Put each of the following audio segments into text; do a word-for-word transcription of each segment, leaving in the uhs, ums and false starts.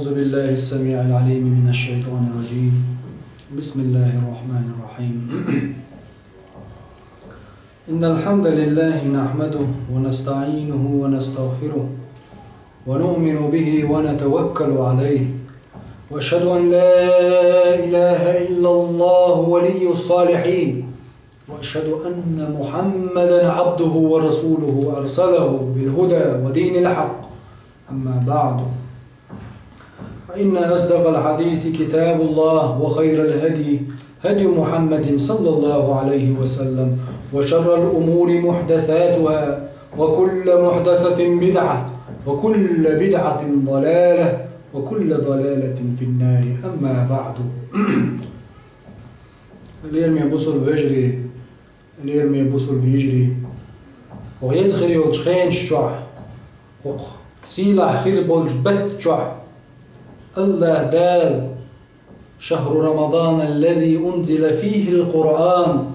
بالله السميع العليم من الشيطان الرجيم. بسم الله الرحمن الرحيم. إن الحمد لله نحمده ونستعينه ونستغفره ونؤمن به ونتوكل عليه. وأشهد أن لا إله إلا الله ولي الصالحين. وأشهد أن محمدا عبده ورسوله أرسله بالهدى ودين الحق. أما بعد، فإن أصدق الحديث كتاب الله، وخير الهدي هدي محمد صلى الله عليه وسلم، وشر الأمور محدثاتها، وكل محدثة بدعة، وكل بدعة ضلالة، وكل ضلالة في النار. أما بعد. Лераме бусулба вежарий, лераме бусулба йижарий. Хьо еза хир йолчу хенаш чохь, хӀокху сийлахь хир болчу бетта чохь АллахӀ Дала: «شهر رمضان الذي أنزل فيه القرآن»,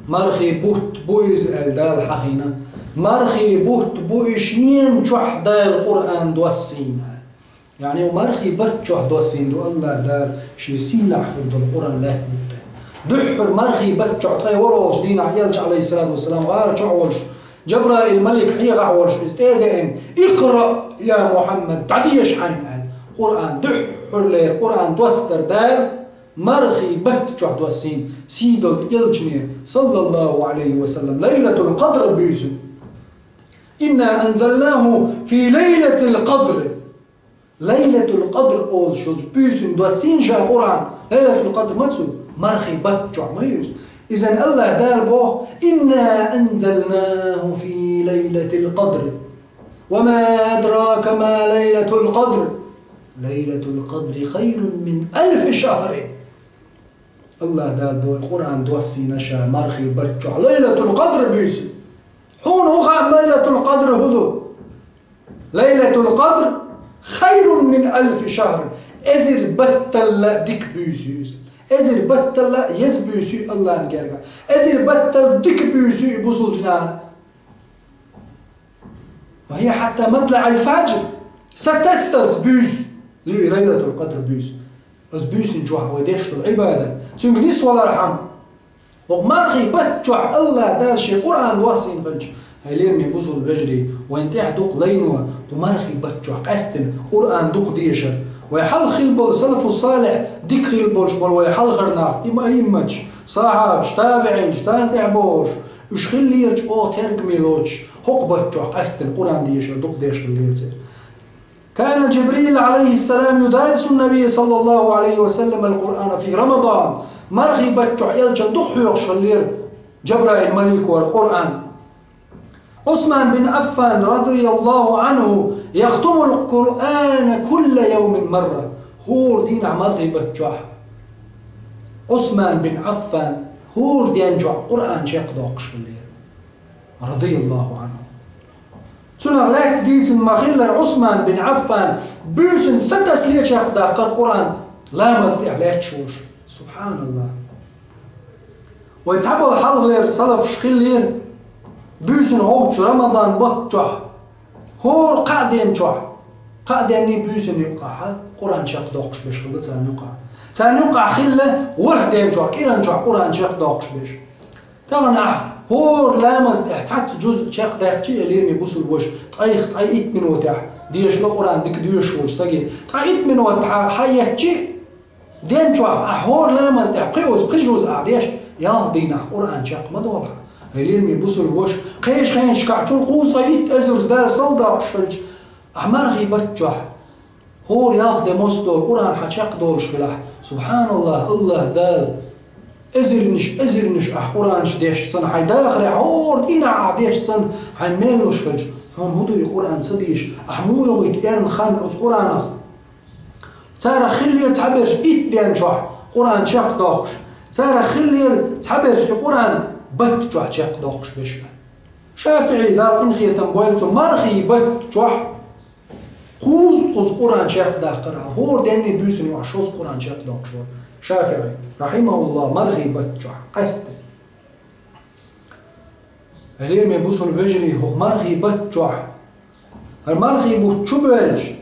мархий бутт бу иза аьлла Дала хьахийна. Мархий бутт бу и шена чохь Дала Къуръан доссийна. Яъни, мархий бутт чохь доссийна ду АллахӀ Дала шен сийлахь хир долу Къуръан лаьттан бутт тӀе. Дуьххьара мархий бутт чохь ткъе ворхӀалгӀачу дийнахь элча, алейхиссалату вассалам, гӀара чохь волуш, Джабраил малик хьехахь волуш, иза тӀе а деана: «Икъраъ, я Мухьаммад, дӀадеша хьайна», аьлла. Къуръан дуьххьарлера Къуръан доссадар Дала мархий бутт чохь доссийна сийдолу элчане, саллаллаху алейхи ва саллам, Лайлатул Къадр буьйсу. «Инна анзалнаху фи лайлатил къадр». Лайлатул Къадр олуш йолчу буьйсина доссийна ша Къуръан. Лайлатул Къадр ма ю иза, мархий бутт чохь ма ю иза. Иза АллахӀ Дала боху: «Инна анзалнаху фи лайлатил къадр. Ва ма адрака ма лайлатул къадр. Лайлатул къадри хайрун мин алфи шахрин». АллахӀ Дала боху, Къуръан доссийна ша мархий бутт чохь Лайлатул Къадр буьйсу. Хьуна хӀун хаьа Лайлатул Къадр хӀун ду? «Лайлатул Къадр хайрун мин алфи шахр». Эзар батталла дика буьйсу иза. Эзар батталла еза буьйсу АллахӀан гергахь. Эзар батталла дика буьйсу и бусулба нахана. «Ва хия хьатта матлаӀил фаджр». Сатассалц буьйсу и Лайлатул Къадр буьйсу. Оцу буьйсина чохь вай деш долу Ӏибадат, цуьнга нисвалархьама, хӀокху мархий бутт чохь АллахӀ Дала шен Къуръан доссийна хилча, хьайн лераме бусулба вежарий, вайна тӀехь дукха лайно кху мархий бутт чохь къаьстина Къуръан дукха дешар. Вай хьалха хилла болу салафу салихь, дика хилла болуш болу вай хьалхара нах, им-, аимматаш, сахьабаш, табиӀинаш, царна тӀехь бохуш, уьш хиллера чӀогӀа тергаме лоцуш, хӀокху бутт чохь къаьстина Къуръан дешар дукха деш хиллера церан. كان جبريل عليه السلام يدارس النبي صلى الله عليه وسلم القرآن في رمضان. Мархий бутт чохь элчанна дукха хьоьхуш хиллера Джабраил малико Къуръан. عثمان بن عفان رضي الله عنه يختم القرآن كل يوم مرة. ХӀора дийнахь мархий бутт чохь Ӏусман бин Ӏаффан хӀора ден чохь Къуръан чекхдоккхуш хиллера. Радияллаху анху. Цунах лаьцна дийцина ма-хиллара, Ӏусман бин Ӏаффан буьйсанна сатасале чекхдаккхара Къуръан ламаз тӀехь лаьтташ волуш. СубхьаналлахӀ! Вай цхьаболу хьалхалера салафаш хиллера, буьйсанна гӀовттачу Рамадан бутт чохь, хӀора кхаа ден чохь, кхаа денний буьйсанна юккъахь Къуръан чекхдоккхуш берш хилла царна юккъахь. Царна юккъахь хилла ворхӀ ден чохь, кӀиран чохь Къуръан чекхдоккхуш берш. Тахана ахь хӀора ламаз тӀехь цхьацца жуз чекхдаьккхича, элира ме бусулба ваша, ткъайх ткъе итт минотехь дешало Къуръан дика доьшуш волчу стаге. Ткъе итт минот хьа, хьаэцчи, ден чохь ахь хӀора ламаз тӀехь пхи оз, пхи жуз ахь дешча, ялх дийнахь Къуръан чекх ма долу хьан. Элира ме бусулба ваша, кхечу хенашкахь чул кхузткъе итт эзарза Дала сов доккхуш хилча, ахь мархий баттахь чохь ХӀора ялх де мосдолу Къуръан хьан чекхдолуш хилахь, субхьаналлахӀ, АллахӀ Дала эзарнаш, эзарнаш ахь Къуръанаш дешча санна, хьайн дахарехь хӀора дийнахь ахь дешча санна, хьайн мел луш хилча, хьуна хӀун ду и Къуръан ца дийша? Ахь муха йогӀуьйту эрна хан оцу Къуръанах? Царах хиллера цхьаберш итт ден чохь Къуръан чекхдоккхуш, царах хиллера цхьаберш и Къуръан батта чохь чекхдоккхуш берш. ШафиӀий, Дала къинхетам бойла цунна, мархий батта чохь кхузткъа Къуръан чекхдаккхара, хӀора денний буьйсанна юкъахь шозза Къуръан чекхдоккхуш вара ШафиӀий, рахьимахуллахӀ, мархий батта чохь, къаьсттина. Элира ме бусулба вежарий, хӀокху мархий батта чохь, хӀара мархий бутт чу боьлча,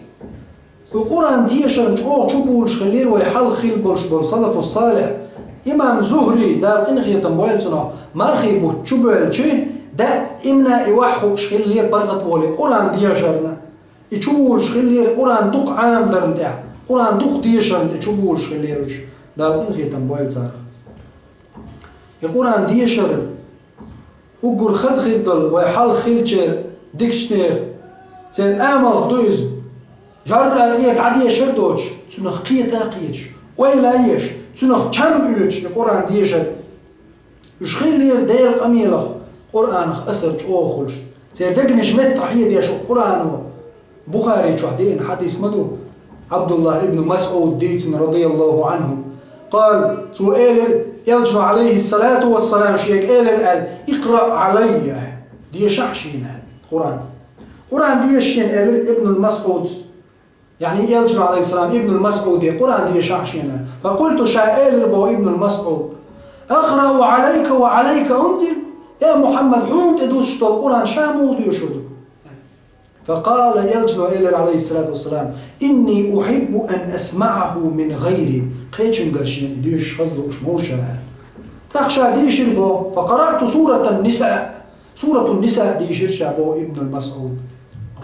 Кху Къуръан дешарна чӀогӀа чубувлаш хиллера вай хьалха хилла болуш болу салафу салихь. Имам Зухри, Дала къинхетам бойла цунах, мархий бутт чубоьлча, даимна и ваха хууш хиллера паргӀат волий Къуръан дешарна. И чувулуш хиллера Къуръан дукха Ӏамадарна тӀехь, Къуръан дукха дешарна тӀе чувулуш хиллера уьш, Дала къинхетам бойла царах. И Къуръан дешар уггар хаза хир долу вай хьалха хиллачеран дикачу нехан, церан амалх ду иза. ЖӀарра тӀера дӀадешар а доцуш, цунах кхета а кхеташ, ойла а еш, цунах чам а оьцуш и Къуръан дешар. Уьш хиллера Делан къамелах, Къуръанах асар чӀогӀа хуьлуш. Церан дегнаш меттахъхьедеш Къуръано. Бухари чохь деана хьадис ма ду, Абдуллах ибн Масъуд дийцина, радияллаху анху. Къала, цо элира, Элчано, алейхиссалату вассалам, шега элира аьлла: «Икъраъ алайя», дешахь шена аьлла, Къуръан. Къуръан деша шена элира Ибн Масъудс. Яъни Элчано, алейхиссалам, Ибн Масъуде Къуръан дешахь шена. Факъулту, ша элира боху Ибн Масъуд: «Акъраъу алайка ва алайка унзил?» Я Мухаммад, хьуна тӀе дуссуш долу Къуръан ша муха доьшур ду? Факъала, Элчано элира, алейхиссалату вассалам: «Инни ухиббу ан асмаъаху мин гайри». Кхечуьнгара шена и доьшуш хаза лууш ма ву ша аьлла. ТӀаккха ша дийшира боху, факъараъту суратан Ниса. Суратун Ниса дийшира ша боху Ибн Масъуд,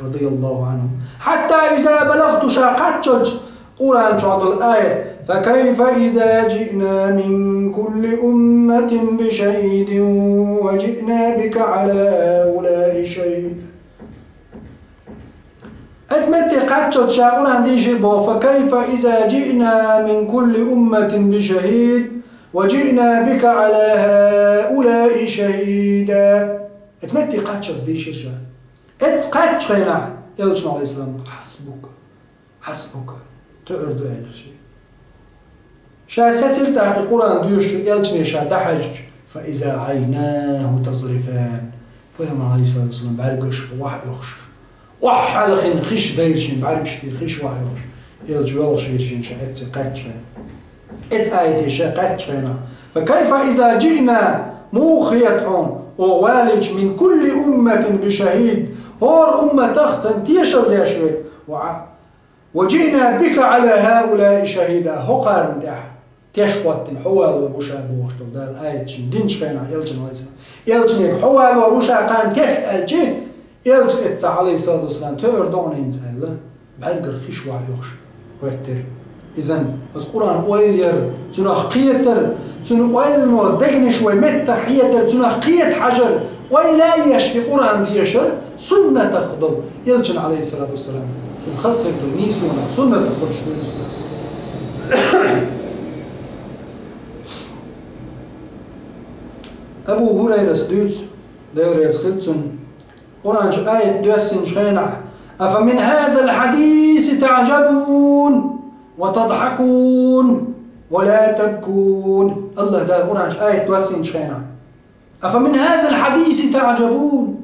радияллаху анху. Хьатта иза балагту, ша кхаччалчу Къуръан чохь долу аят: «Факайфа иза жиъна мин кулли умматин бишахидин ва жиъна бика ала хаула шахида». Оцу метте кхаччалц ша Къуръан дийшира боху: «Факайфа иза жиъна мин кулли умматин бишахид ва жиъна бика ала хаула шахида». Оцу метте кхаччалц дийшира ша. Оцу кхаччалц хенахь, Элчано, алейхиссалам: «Хьасбука, хьасбука, тоьар ду», аьлла ши. Ша сецира тӀаккха Къуръан доьшучу Элчане ша дӀахьаьжча, фа иза айнаху тазрифан. Пайхамар, алейхиссалату вассалам, бӀаьргашха вахь йохуш. Охьа хьалхина хиш дайра шен, бӀаьргаш тӀера хиш вахь йохуш. Элча воьлхуш вира шен ша эцци кхаччалц. Эцци айте ша кхаччалц хенахь. Фа кайфа иза жиъна, муха хета хьуна, оха валийча, мин кулли умматин бишахид, хӀора умматах цхьана тешал деш верг, ва «Ва жиъна бика ала хаула шахида», хӀокхарна тӀехь теш хӀоттина хьо валор ву ша бохуш долу Дала аят шена динчу хенахь Элчано, алейхиссалам. Элчанега хьо валор ву ша кхарна теш аьлча, Элча эццахь, алейхиссалату вассалам, тоьар ду хьуна хӀинца аьлла, бӀаьргара хиш вахь йохуш хӀоьттира. Изан, оцу Къуръан ойла яр, цунах кхетар, цуьнан ойлано дегнаш вай меттах хьедар, цунах кхета хьажар, ойла а еш и Къуръан дешар суннатах долу, Элчан, алейхиссалату вассалам, цуьнан хаза хир долу нийсонах, суннатах хуьлуш ду иза. Абу Хурайрас дуьйцу, Дела реза хила цунна, Къуръан чу аят доьссинчу хенахь: «Афа мин хазал хьадиси таъжабун ва тадхьакун ва ла табкун». АллахӀ Дала Къуръан чу аят доьссинчу хенахь: «Афа мин хазал хьадиси таъжабун».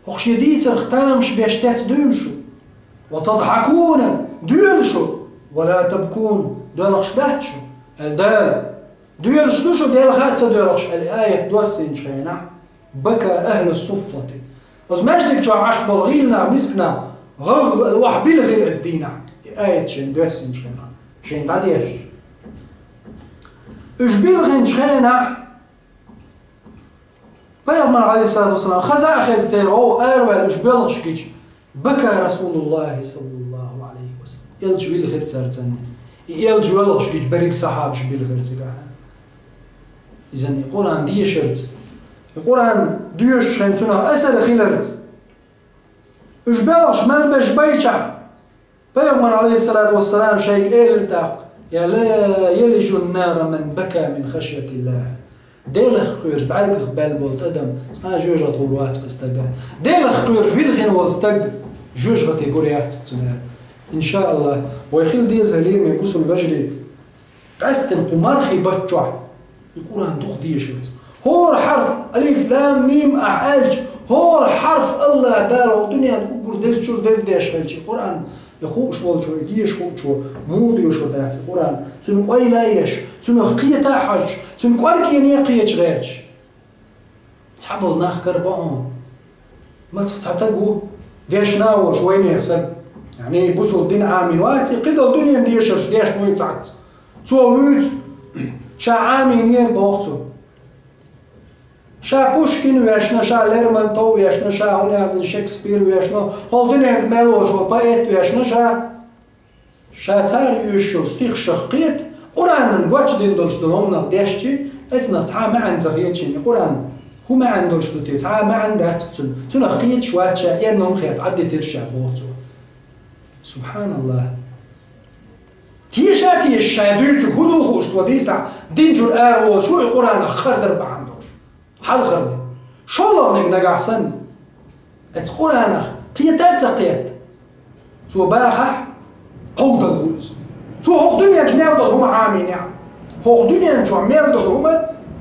ХӀокху шен дийцарх тамаш беш тец дуьйлу шу? «Ва тадхьакуна», доьлу шу, «ва ла табкун», доьлхуш дац шу, аьлла Дала. Доьлуш ду шу, Дела хаьа ца доьлхуш, аьлла, аят доьссинчу хенахь, бака ахӀлу суффати. Оцу маьждиг чохь Ӏаш болу гӀийла нах, миска нах, гӀаггӀа аьлла, охьа билхира оцу дийнахь, и аят шайна доьссинчу хенахь, шайна дӀадешча. Уьш билхинчу хенахь, Пайхамар, алейхиссалату вассалам, хаза а хеза церан гӀовгӀа араваьлла уьш боьлхуш гича, бака Расулуллахи саллаллаху алейхи ва саллам. Элча вилхира цаьрца. И Элча воьлхуш гича берриг сахьабаш билхира цигахь. Изан и Къуръан дешарца, и Къуръан доьшучу хенахь цунах асар хиларца. Уьш боьлхуш мел беш байчахь, Пайхамар, алейхиссалату вассалам, шайга элира тӀаккха: «Я ла ялижун нара ман бака мин хашйатиллах». Делах кхоьруш, бӀаьргах баьлла болу тӀадам цкъа жоьжахате гӀур вац аса стага. Делах кхоьруш вилхина волу стаг жоьжахате гӀур яц цунна. Иншааллах, вай хила деза хӀале, мин бусул вежарий. Къаьсттина кху мархий баттахь и Къуръан дукха дешарца. ХӀора хьарф, алиф, лам, мим ахь аьлча, хӀора хьарф АллахӀ Дала хӀокху дуьненан уггар дезачул деза деш хилча, и Къуръан, и хууш волчо, и деша хуучо муха доьшур дац и Къуръан? Цуьнан ойла а еш, цунах кхета а хьожуш, цуьнан кӀоргене а кхеташ гӀерташ. Цхьаболу нах карабо хьуна. Мацах цхьа стаг ву, дешна а волуш вайнехан стаг. Яъни бусулба дин Ӏамийна вац, и кхыдола дуьненан дешарш дешна вуй цхьацца. Цо вуьйцу, ша Ӏамийнера боху цо. Ша Пушкин вешна, ша Лермонтов вешна, ша хӀун аьлла Шекспир вешна, хӀокху дуьненна мел волуш волу поэт вешна ша. Ша цара оьшуш йолу стихашах кхета, Къуръанан гочдина долуш долу хӀуманах дешчи, эцнах цхьа а маьӀна ца хета шена, и Къуръан хӀун маьӀна долуш ду те, цхьа а маьӀна дац цуьнан, цунах кхеташ вац ша, эрна хӀума хета, Ӏадитира ша боху цо. СубхьаналлахӀ! Теша а теша ша дуьйцург хӀун ду хууш цо дийцахь, дин чуьра ара волуш ву и Къуръанах хар дар бахьана долуш. Хьалхарниг. ШолгӀаниг нагахь санна, эцу Къуръанах кхета а ца кхетта, цо бахахь, Ӏовдал ву иза. Цо хӀокху дуьнен чу мел долу хӀума Ӏамийнехь. ХӀокху дуьнен чохь мел долу хӀума,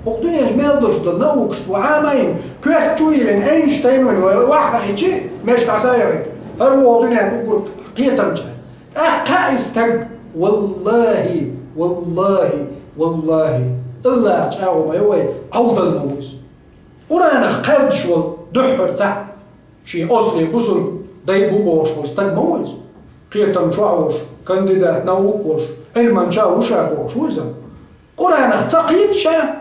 хӀокху дуьнен чу мел долуш долу наукаш цо Ӏамийна, коьрта чу а йиллина, Эйнштейн вайн вай вахьа хьаийчи, мешкахь са а яхийта. ХӀара вон дуьнен уггар кхетамча. ТӀаккха и стаг, валлахӀи, валлахӀи, валлахӀи, Аллахь чӀагӀо ма йо вай, Ӏовдал ма ву иза. Къуръанах кхаьрдаш волу дуьххьара цхьаъ, шен осле бусулба дай бу бохуш волу стаг ма ву иза. Кхетам чохь волуш, кандидат наук волуш, Ӏилманча ву ша бохуш ву иза. Къуръанах ца кхета ша,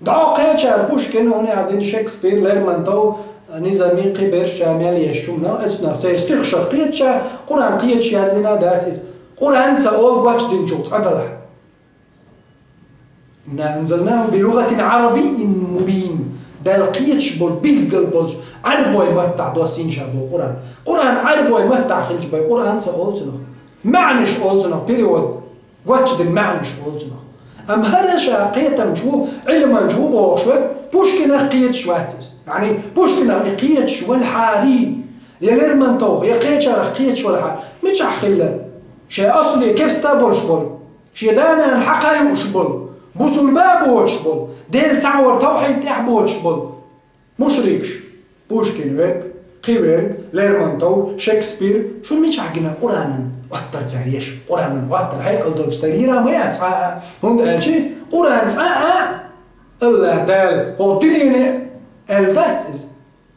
дӀа кхечара Пушкин, хӀун аьлла Шекспир, Лермонтов, Низами, кхин берш ша мел еш хӀуманах, эцнах церан стихашах кхета ша, Къуръан кхеташ яздина дац иза. Къуръан ца олу гочдинчух цкъа далахь. «Инна анзалнаху би лугатин Ӏарабиййин мубин». Дала кхеташ болу билггал болчу Ӏарбой маттахь доссийна ша боху Къуръан. Къуръан Ӏарбой маттахь хилча бен Къуръан ца олу цунах. МаьӀнаш олу цунах, перевод. Гочдина маьӀнаш олу цунах. Амма хӀара ша кхетамча ву, Ӏилманча ву бохуш верг, Пушкинах кхеташ вац иза. Яъни, Пушкинах и кхеташ валахьарий, я Лермонтовх, я кхечарах кхеташ валахьарий, мичахь хилла? Шайн асле керста болуш болу, шен да-нана хьакха а юуш болу, бусулба а боцуш болу, Дела цхьаъ вара тавхьид тӀехь боцуш болу мушрикаш. Пушкин верг, кхин верг, Лермонтов, Шекспир, шуна мичахь гина Къуръанан оттар цара еш? Къуръанан оттар хьекъал долчу стаг йира ма яц цкъа а, хӀунда аьлча Къуръан цкъа а Аллахь Дала хӀокху дуьнене аьлла дац иза.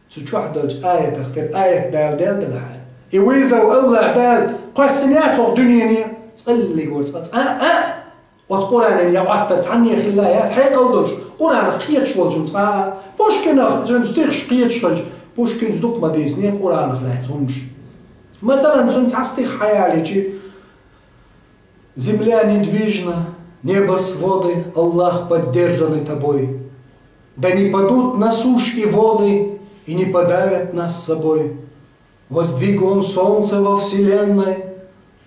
Цу чохь долчу аятах тера аят Дала делла делахь. И вызов Аллахь Дала кхоьссина яц хӀокху дуьнене, цкъа а лигор цкъа цкъа а, оцу Къуръанан я оттар цхьанне хилла яц, хьекъал долуш, Къуръанах кхеташ волчун цкъа а. Пушкинах цуьнан стихаш кхеташ хилча, Пушкинс дукха ма дийцинера Къуръанах лаьцна хӀуманаш. Масалан, цуьнан цхьа стих хьаялийчи: «Земля недвижна, небосводы, Аллах, поддержаны тобой. Да не падут на сушь и воды и не подавят нас собой. Воздвиг он солнце во вселенной,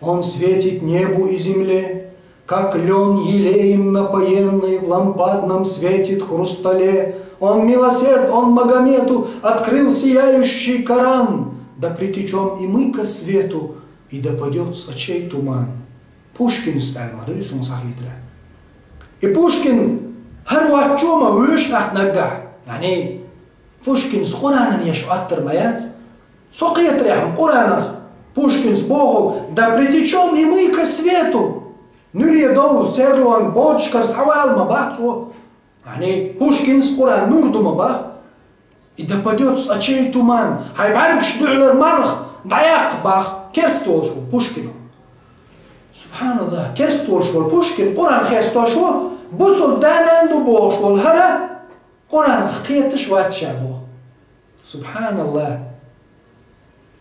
он светит небу и земле, как лён елеем напоенный в лампадном светит хрустале. Он милосерд, он Магомету открыл сияющий Коран. Да притечём и мы ко свету, и допадёт с очей туман». Пушкинс аьлла ма ду и суна схьахетарехь. И Пушкин хӀара вац чо ма вуьйш атта наггахь. Яъни, Пушкинс Къуръанан еш оттар ма яц. Со кхетарехь-м Къуръанах Пушкинс боху: «Да притечём и мы ко свету». Нуьре довла серлонг боцуш кара схьавала ма бах цо. Яъни, Пушкинс Къуръан нур ду ма бах. «И допадёт с очей туман». Хьайн бӀаьргаш дуьхьалара марха дӀаяккха бах, керста волуш ву Пушкин. Субханаллах, керста волуш волу Пушкин, Къуръан хестош ву, бусулба да-нана ду бохуш волу хӀара, Къуръанах кхеташ вац ша боху. Субханаллах.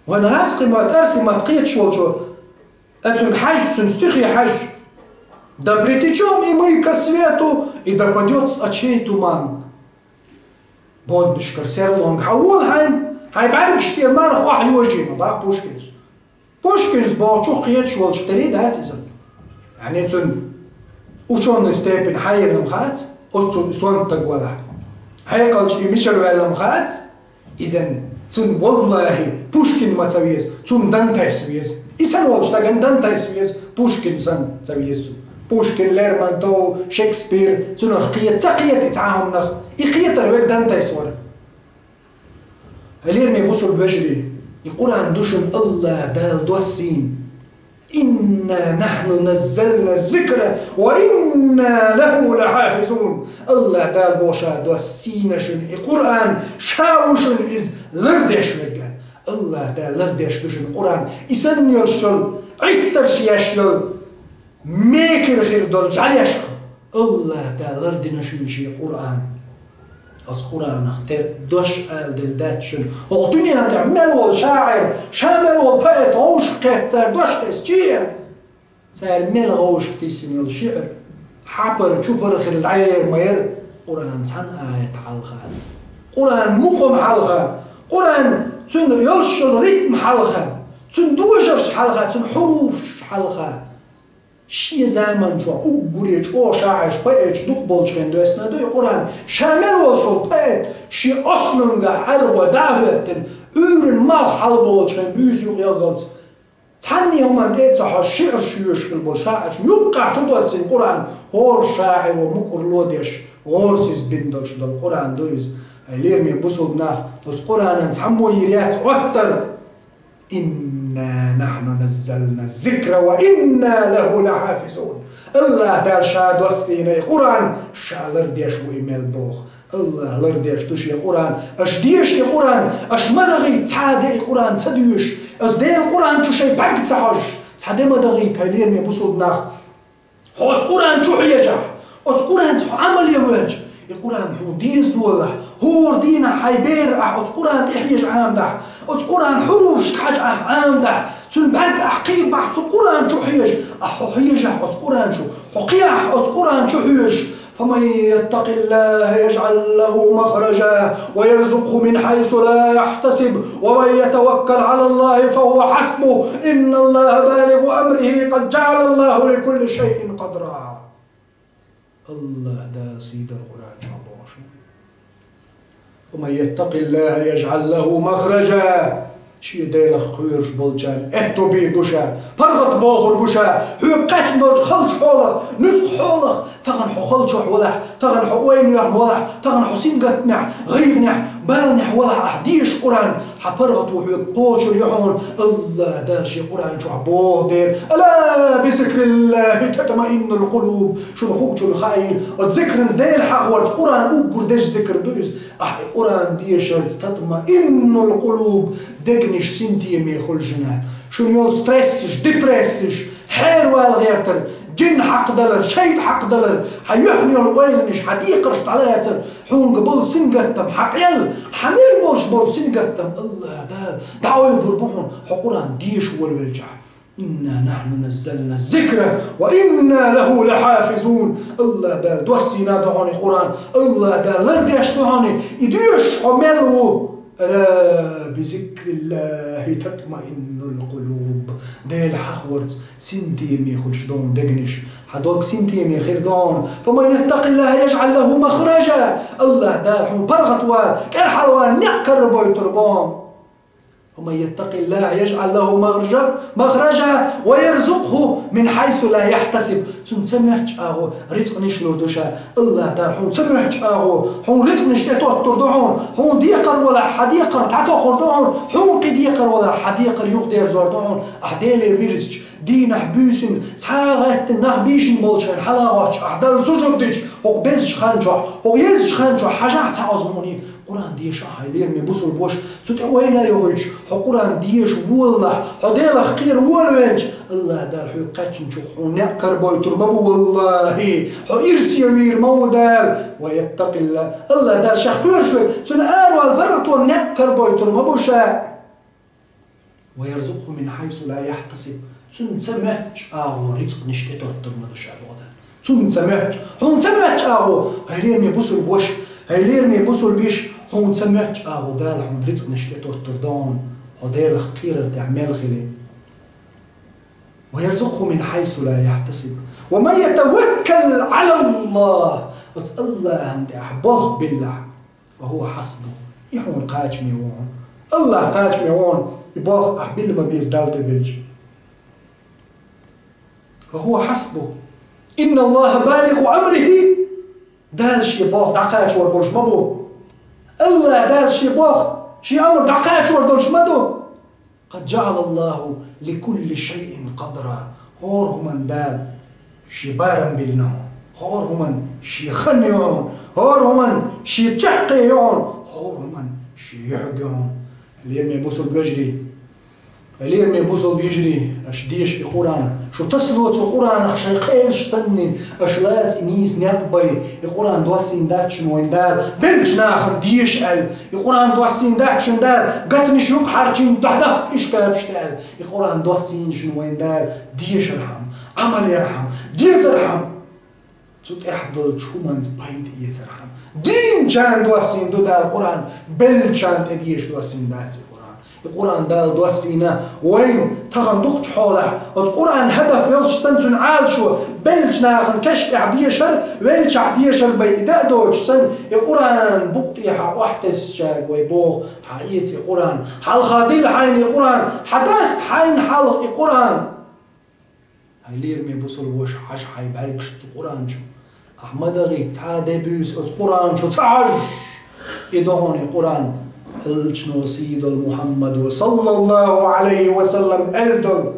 Вайн гӀазкхи мотт, оьрси мотт кхеташ волчо, оцуьнга хьаьжча, цуьнан стихе хьаьжча: «Да притечём и мы ко свету, и допадёт с очей туман». Боднашкара серлонга хьан вола хьайна, хьайн бӀаьргаш тӀера марха охьайожий ма бах Пушкинс. Пушкинс бохучух кхеташ волчух тера дац иза. Яъни цуьнан учёный степень хьан елла-м хац, оццул и сонта стаг валахь. Хьекъалчу и мичара ваьлла-м хац, иза цунна, валлахӀи, Пушкин ма ца веза, цунна Дантес веза. И санна волчу стагана Дантес веза, Пушкин санна ца веза цунна. Пушкин, Лермонтов, Шекспир, цунах кхета, ца кхета и цхьа хӀуманах. И кхетар верг Дантес вара. Хьалераме бусулба вежарий, и Къуръан ду шуна Аллах Дала доссийна. «Инна нахьну наззална зикра ва инна лаху лахьафизун». Аллах Дала боху ша доссийна шуна и Къуръан, ша ву шуна иза лардеш верг. АллахӀ Дала лардеш ду шуна Къуръан. И санна йолуш йолу, Ӏиттарш еш йолу, мекара хир долу жӀаьлешха АллахӀ Дала лардина шуна шен Къуръан. Оцу Къуръанах тера дош ала делла дац шуна. ХӀокху дуьнен тӀехь мел волу шаӀир, ша мел волу поэт вовшах кхетта цара дош тесча, цара мел вовшах тиссина йолу шиӀир, хьапара, чупара хир дӀаер ма яра Къуръан цхьана аят хьалха, Къуръан мукъам хьалха, Къуръан цуьнан йолуш йолу ритм хьалха, цуьнан дожарш хьалха, цуьнан хьуруфаш хьалха. Шен заманчохь уггаре чӀогӀа шаӀирш, поэташ дукха болчу хенахь доьссина ду и Къуръан. Ша мел волуш волу поэт шен ослуьнгахь Ӏаьрбой дӀа а хӀоьттина, Ӏуьйранна малх хьалаболучу хенахь буьйса юкъа ялхалц. Цхьанне хӀуманна тӀе а ца хьожуш, шиӀирш йоьшуш хилла болу шаӀиршна юккъехь чудоссийна Къуръан, хӀора шаӀиро мукӀарло деш, гӀорасиз бина долуш долу Къуръан ду иза. Ай, лераме бусулба нах, оцу Къуръанан цхьаммо йийр яц Ӏоттар. «Инна нахьну наззална ззикра ва инна лаху лахьафизун». АллахӀ Дала Ша доссийна и Къуръан, Ша лардеш ву и мел боху. АллахӀ лардеш ду шен Къуръан. Аша деша и Къуръан, аша ма дахийта цхьа а де и Къуръан ца доьшуш. Аса Делан Къуръан чу шайн бӀаьрг ца хьожуш, цхьа де ма дахийта, хӀай лераме бусулба нах. Хьо оцу Къуръан чу хьежахь, оцу Къуръанца хьо Ӏамал ян воьлча, и Къуръан хьуна деза долахь, хӀора дийнахь хьайн бер ахь оцу Къуръан тӀе хьежа Ӏамадахь, оцу Къуръан хьуруфашка хьажа ахь Ӏамадахь, цуьнан бӀаьрг ахь кхийрабахь цу Къуръан чу хьежа, ахь хьо хьежахь оцу Къуръан чу, хьо кхиахь оцу Къуръан чу хьоьжуш, «Фаман яттакъиллахӀа яжӀал лаху махража ва ярзукъху мин хьайсу ла яхьтасиб, ва ман ятаваккал Ӏалаллахи фахӀува хьасбух, инналлахӀа балигъу амрихӀи, къад жаӀалаллаху ликулли шайин къадра». АллахӀ Дала сийдолу Къуръан чохь боху шуна. «Ва ман яттакъиллахӀа яжӀал лаху махража». Шен Делах кхоьруш болчарна аьтто бийр бу Ша, паргӀат бохур бу Ша, хьоьга кхаьчна долчу халчу хьолах, нуьцкъа хьолах, тахана хьо халчохь валахь, тахана хьо ойла йоьхна валахь, тахана хьо сингаттамехь, гӀайгӀанехь, баланехь валахь, ахь деша Къуръан, хьан паргӀато хьоьга кхочур ю хьуна, АллахӀ Дала Шен Къуръан чохь боху дела: «Ала би зикриллахӀи татмаиннул къулуб». Шуна хуучунна хаийла, оцу зикранца, Дела хьахорца, Къуръан уггар деза зикр ду иза. Ахь и Къуръан дешарца татмаиннул къулуб, дегнаш синтеме хуьлу шуна. Шуна йолу стрессаш, депрессаш, хьеравала гӀертар, жин хьакхадалар, шайтӀа хьакхадалар, хьан юьхьна йолу ойланаш, хьан декхарш дӀалацар, хьуна болу сингаттам, хьан къел, хьан мел болуш болу сингаттам АллахӀ Дала дӀаоьбур бу хьуна, хьо Къуръан деша волавелчахь. «Инна нахьну наззална ззикра ва инна лаху лахьафизун». АллахӀ Дала доссийна ду хьуна и Къуръан, АллахӀ Дала лардеш ду хьуна, и доьшуш хьо мел ву. «Ала би зикриллахӀи татмаиннул къулуб». Дела хьахорца синтеме хуьлуш ду хьуна дегнаш. Хьан дог синтеме хир ду хьуна. «Фаман яттакъиллахӀа яжӀал лаху махража». АллахӀ Дала хьуна паргӀатвала, кӀелхьарвала некъ карабойтур бу хьуна. «Ва ман яттакъиллахӀа яжӀал лаху махража, махража ва ярзукъху мин хьайсу ла яхьтасиб». Цунна ца моьттучу агӀор рицкъанаш лур ду Ша. АллахӀ Дала хьуна ца моьттучу агӀор хьуна рицкъанаш тӀетоттур ду хьуна. Хьуна декхар валахь, хьан декхар дӀатохур ду хьуна. Хьуна кхин декхар валахь, хьан декхар юхадерзор ду хьуна. Ахь Деле вирзича, дийнахь, буьйсанна, цхьа а гӀаьттина нах бийшина болчу хенахь хьалагӀоттуш, ахь Далла сужуд дича, хӀокху безачу хан чохь, хӀокху езачу хан чохь хьажахь цхьа оза муни, Къуръан деша ахь, хьай лераме бусулба ваша, цу тӀе ойла а йохуьйтуш, хьо Къуръан деша волалахь, хьо Делах кхера волавелча, АллахӀ Дала хьоьга кхаьчначух хьуна некъ карабойтур ма бу, валлахӀи, хьо ирсе вийр ма ву Дала, ва яттакъиллахӀ. АллахӀ Дала Шех кхоьруш верг, цуьнан аравала паргӀато некъ карабойтур ма бу Ша. «Ва ярзукъху мин хьайсу ла яхьтасиб». Цунна ца моьттучу агӀор рицкъанаш тӀетоттур ма ду Ша, боху Дала. Цунна ца моьттучу, хьуна ца моьттучу агӀор, хьай лераме бусулба ваша, хьай лераме бусулба йиша, хьуна ца моьттучу агӀор Дала хьуна рицкъанаш тӀетоттур ду хьуна, хьо Делах кхерар тӀехь мел хили. «Ва ярзукъху мин хьайсу ла яхьтасиб. Ва ман ятаваккал Ӏалаллахь». Оцу АллахӀан тӀехь болх биллахь. «Ва хьува хьасбух». И хьуна кхачаме ву хьуна. АллахӀ кхачаме ву хьуна, и болх ахь билла ма беза Далла тӀе белча. «Ва хьува хьасбух. ИнналлахӀа балигъу амрихӀи». Дала Шен болх дӀакхачор болуш ма бу. АллахӀ Дала Шен болх, Шен амр дӀакхачор долуш ма ду. «Къад жаӀалаллаху ликулли шайин къадра». ХӀора хӀуманна Дала Шен барам биллина хьуна. ХӀора хӀуманна Шен хан ю хьуна. ХӀора хӀуманна Шен чаккхе ю хьуна. ХӀора хӀуманна Шен юьхьиг ю хьуна. Лераме бусалба вежарий, лераме бусалба йижарий, аша деша и Къуръан. Шу тасало цу Къуръанах шоай кхелаш санна, аша лаца и нийса некъ бай, и Къуръан доссийна дац шоана вайна Дала белча нахана деша аьлла, и Къуръан доссийна дац шоана Дала гатанаш юкъ хьарчийна дӀадахка уж капаш аьлла, и Къуръан доссийна шоана вайна Дала дешархьама, Ӏамал ярхьама, дезархьама. Цу тӀехь долчу хӀуманца пайда эцархьама. Дийначарна доссийна ду Дала Къуръан, беллачарна тӀе деша доссийна дац и Къуръан. И Къуръан Дала доссийна вайна тахана дукхачу хьолахь. Оцу Къуръан хьадаф йолуш санна цуьнан Ӏалашо, беллачу нахана кешнехь дешар, веллачохь дешар бен и дан а доцуш санна, и Къуръан букъа тӀехьа охьатесначаьрга вай боху: хьаэца и Къуръан, хьалха дилла хьайна и Къуръан, хьадаста хьайна хьалха и Къуръан. Хьайн лераме бусалба ваша, хьажа хьайн бӀаьргаш цу Къуръан чу. Ахьа ма дахийта, цхьа а де буьйса оцу Къуръан чу ца хьажаш. И ду хьуна и Къуръан, элчано, сий долу Мухьаммадо, саллаллаху Ӏалайхи ва саллам, аьлла долу: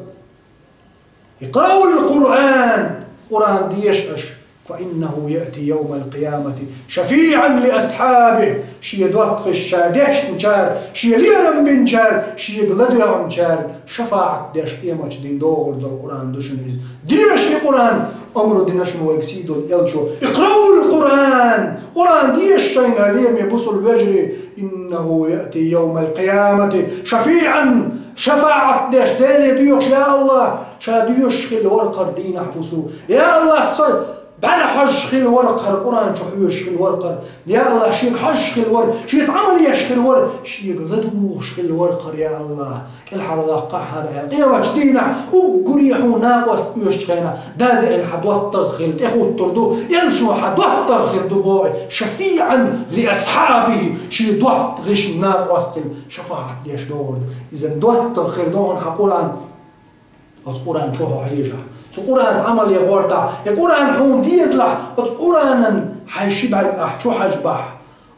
«Икъраул Къуръан», Къуръан деша аша. «Фа иннаху яъти йовмал къиямати шафиӀан ли асхьабихи». Шен доттагӀашна дешначара, шен лерам бинчара, шега ладоьгӀначара шафаӀат деш къематчу дийнахь догӀур долу Къуръан ду шуна иза. Деша и Къуръан, омра дина шуна вайга сий долу элчо: «Икъраул Къуръан», Къуръан деша шайна, лераме бусалба вежарий, «иннаху яъти йовмал къиямати шафиӀан», шафаӀат деш, Деле доьхуш: «Я АллахӀ, ша доьшуш хилла вара кхара дийнахь бусу. Я АллахӀ, со бӀаьра хьожуш хилла вара кхара, Къуръан чу хьоьжуш хилла вара кхара. Я АллахӀ, шега хьожуш хилла вара, шеца Ӏамал еш хилла вара, шега ладугӀуш хилла вара кхара, я АллахӀ, кӀелхьарваккхахьара», аьлла. Къематчу дийнахь уггаре хьуна накъост оьшучу хенахь, да деана хьан доттагӀа хилла тӀехӀуттур ду, элчано хьан доттагӀа хир ду боху, «шафиӀан ли асхьабихи», шен доттагӀашна накъост хилла шафаӀат деш догӀур ду. Иза доттагӀа хир ду хьуна хьан Къуръан. Оцу Къуръан чу хьо хьежахь, цу Къуръанца Ӏамал ян гӀортахь, и Къуръан хьуна дезалахь, оцу Къуръанан хьайн ши бӀаьрг ахь чу хьажбахь,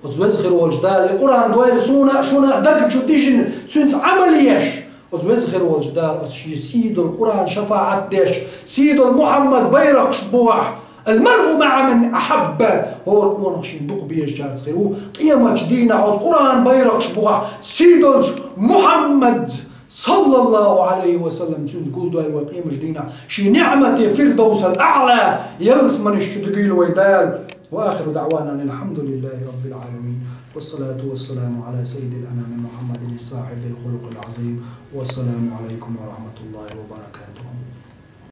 оцу Веза хир волчу Дала, и Къуръан дойла суна а, шуна а даг чу дижина, цуьнца Ӏамал еш, оцу Веза хир волчу Дала оцу шен сий долу Къуръан шафаӀат деш, сий долу Мухьаммад байракхаш бухахь: «Ал-маръу маӀа ман ахьабба», хӀора къонах шена дукха безачаьрца хир ву, къематчу дийнахь оцу Къуръан байракхаш бухахь, сий долчу Мухьаммад, саллаллаху Ӏалайхи ва саллам, цуьнца гулдойла вай къематчу дийнахь, шен ниӀмате Фирдавсал АӀла ялсаманаш чу дуьгийла вай Дала. Ва ахиру даӀвана анил хьамдулиллахи раббил Ӏаламин. Вассалату вассаламу Ӏала саййидил анами Мухьаммадин сахьибил хулукъил Ӏазим. Вассаламу Ӏалайкум ва рахьматуллахи ва баракатуху.